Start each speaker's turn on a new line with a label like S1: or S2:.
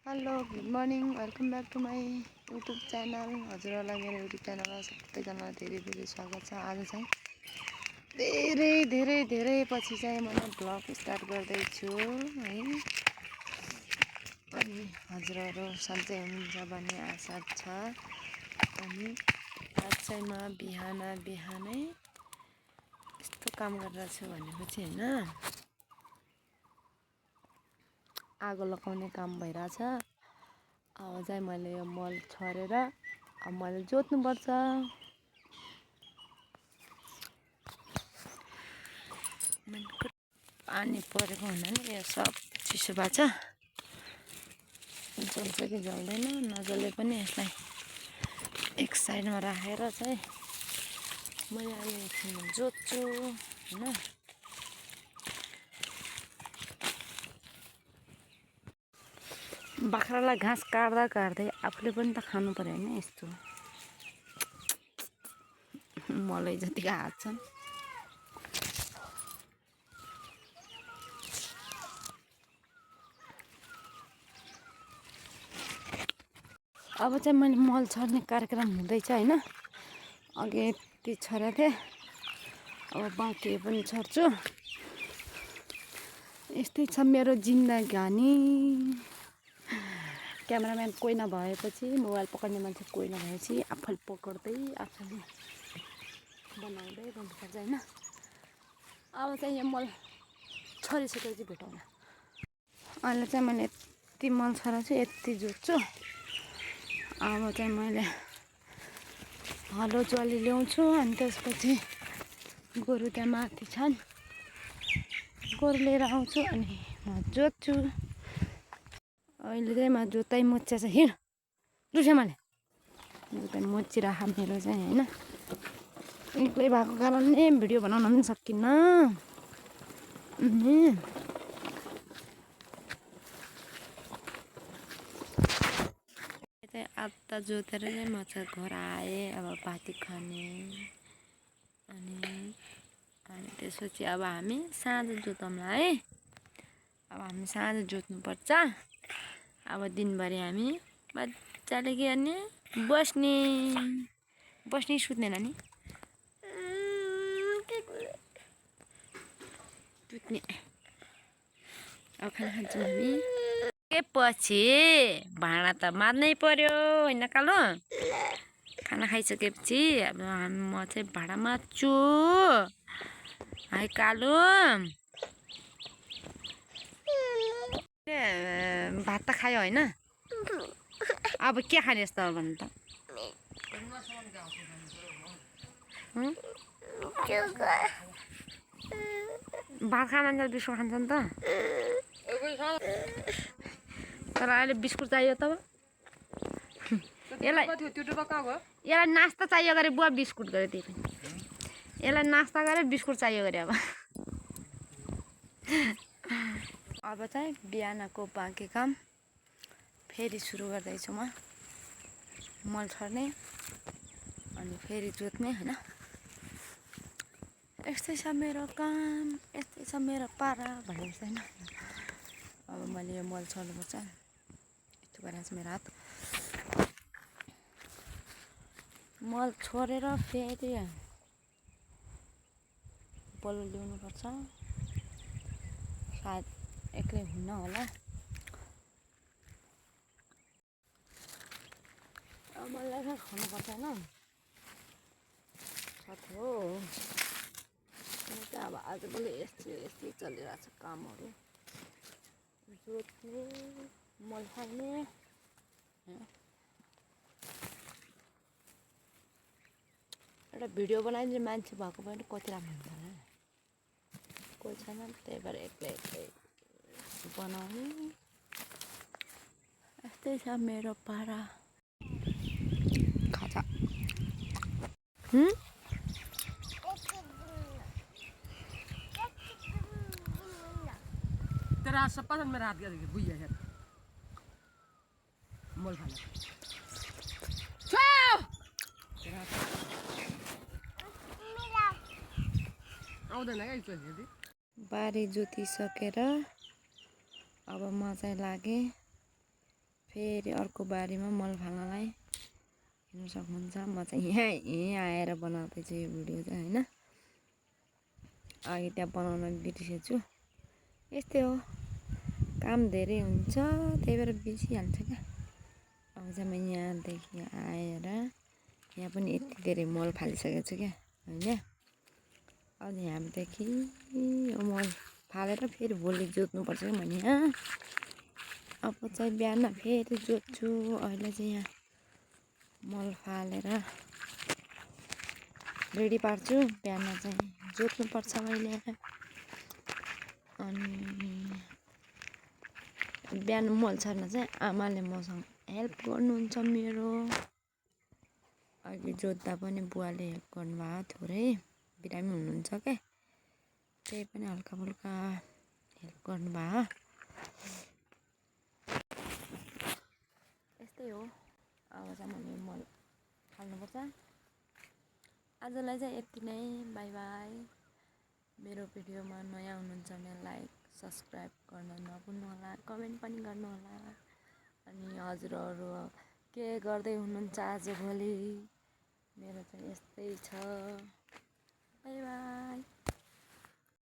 S1: Hello good morning welcome back to my YouTube channel. हजुरहरूलाई मेरो YouTube च्यानलमा सबैजनालाई धेरै धेरै स्वागत छ। आज चाहिँ धेरै पछि चाहिँ मैले भ्लग स्टार्ट गर्दैछु है। अनि हजुरहरू सन्चै हुनुहुन्छ भन्ने आशा छ। अनि आज चाहिँ म बिहानै यस्तो काम गरिरहेको छु भनेपछि होइन, आगो लगाउने काम भइरहेछ। अब चाहिँ मैले यो मल छरेर अब मैले जोत्नुपर्छ। पानी परेको हुनाले यो सब चिसो भएको छ। जल्छ कि जल्दैन, नजले पनि यसलाई एक साइडमा राखेर चाहिँ मैले अहिले एकछिन जोत्छु होइन। बाख्रालाई घाँस काट्दै आफूले पनि त खानु पर्यो होइन। यस्तो मलाई जतिको हात छन् अब चाहिँ मैले मल छर्ने कार्यक्रम हुँदैछ होइन। अघि यति छरेको थिएँ, अब बाँकी पनि छर्छु। यस्तै छ मेरो जिन्दगानी। क्यामेराम्यान कोही नभएपछि, मोबाइल पक्रिने मान्छे कोही नभएपछि आफूले पक्रिँदै आफूले बनाउँदै गर्नुपर्छ होइन। अब चाहिँ यो मल छरिसकेपछि भेटौँ। अहिले चाहिँ मैले यति मल छरेको छु, यति जोत्छु। अब चाहिँ मैले हलो ज्वाली ल्याउँछु अनि त्यसपछि गोरु त्यहाँ माथि छन्, गोरु लिएर आउँछु अनि म जोत्छु। अहिले चाहिँ म जोताइ मोच्या छ। हिँड रुसेमाले जोताइ मोचिराख मेरो चाहिँ होइन। एक्लै भएको कारणले भिडियो बनाउन पनि सकिन्न। आत्ता जोतेर चाहिँ म चाहिँ घर आएँ। अब पाती खाने अनि त्यसपछि अब हामी साँझ जोतौँला है। अब हामी साँझ जोत्नुपर्छ। अब दिनभरि हामी मजाले के गर्ने, बस्ने सुत्ने नानी सुत्ने। अब खाना खान्छौँ हामी। पछि भाँडा त माझ्नै पर्यो होइन कालो। खाना खाइसकेपछि अब म चाहिँ भाँडा माझ्छु है कालो। भात त खायो होइन, अब के खाने यस्तो भन्नु त। भात खान मान्छेले बिस्कुट खान्छ नि त। तर अहिले बिस्कुट चाहियो तब यसलाई नास्ता चाहियो गरे बुवा बिस्कुट गरे। त्यही पनि यसलाई नास्ता गरे बिस्कुट चाहियो गरे। अब चाहिँ बिहानको बाँकी काम फेरि सुरु गर्दैछु म। मल छर्ने अनि फेरि जोत्ने होइन। यस्तै छ मेरो काम, यस्तै छ मेरो पारा भनेको छैन। अब मैले यो मल छर्नुपर्छ। यस्तो गरेर चाहिँ मेरो हात मल छोडेर फेरि बलु ल्याउनुपर्छ। सायद एक्लै हुन्न होला। अब मलाई खानुपर्छ होइन। हो अब आजभोलि यस्तै चलिरहेको छ कामहरू। जोत्ने, मल खाने। एउटा भिडियो बनाइदिने मान्छे भएको पनि कति राम्रो हुन्छ होला। कोही छैन, त्यही भएर एक्लै बनाउने। यस्तै छ मेरो पारा। खाजा तेरा सप्पा मेरा हाथ गया देखिए भुइया है मोल खाने आउँदैन क्या एकचोटि। बारी जोतिसकेर अब म चाहिँ लागेँ
S2: फेरि अर्को बारीमा मल फाल्नलाई हेर्नु सक्नुहुन्छ। म चाहिँ यहीँ आएर बनाउँदैछु यो भिडियो चाहिँ होइन। अघि त्यहाँ बनाउन बिर्सेछु। यस्तै हो, काम धेरै हुन्छ त्यही भएर बिर्सिहाल्छ क्या। अब चाहिँ म यहाँदेखि आएर यहाँ पनि यति धेरै मल फालिसकेको छु क्या होइन। अब यहाँदेखि यो मल फालेर फेरि भोलि जोत्नुपर्छ क्या मैले यहाँ। अब चाहिँ बिहान फेरि जोत्छु। अहिले चाहिँ यहाँ मल फालेर रेडी पार्छु। बिहान चाहिँ जोत्नुपर्छ मैले। अनि बिहान मल छर्न चाहिँ आमाले मसँग हेल्प गर्नुहुन्छ मेरो। अघि जोत्दा पनि बुवाले हेल्प गर्नुभयो, थोरै बिरामी हुनुहुन्छ क्या, त्यही पनि हल्का फुल्का हेल्प गर्नुभयो। यस्तै हो, अब चाहिँ मैले मल फाल्नुपर्छ। आजलाई चाहिँ यति नै, बाई बाई। मेरो भिडियोमा नयाँ हुनुहुन्छ भने लाइक सब्सक्राइब गर्न नभुल्नु होला, कमेन्ट पनि गर्नु होला। अनि हजुरहरू के गर्दै हुनुहुन्छ आजभोलि? मेरो चाहिँ यस्तै छ। By by.